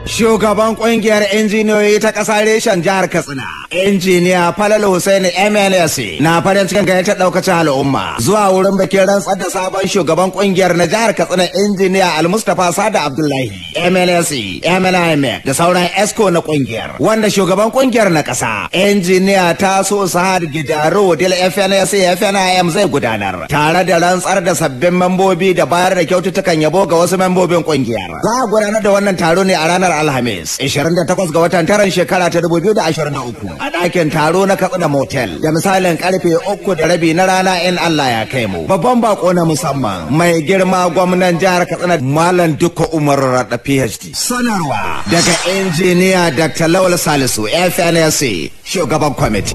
Shugaban kungiyar injiniyoyi ta ƙasa reshen jihar Katsina, Injiniya Falalu Hussaini MNSC, na farin cikin gayyatar ɗaukacin al'umma zuwa wurin bikin rantsar da sabon shugaban kungiyar na jihar Katsina, Injiniya Almustapha Sada Abdullahi MNSC, MNIM, da sauran ESCO na kungiyar, wanda shugaban kungiyar na ƙasa, Injiniya Taso Sahad Gidaro Dil FNSC FNIM, zai gudanar tare da rantsar da sabbin membobi da bayar da kyaututtukan yabo ga wasu membobin kungiyar. Za a gudanar da wannan taro ne a ranar Alhamis, 28 ga watan taran shekara ta 2023 a ɗakin taro na Katsina Motel da misalin karfe 3:30 na rana in Allah ya kai mu. Babban bako na musamman, mai girma gwamnan jihar Katsina, Malam Dikko Umar Radda PhD. Sanarwa daga Injiniya Dr. Lawal Salisu FNSC, shugaban kwamiti.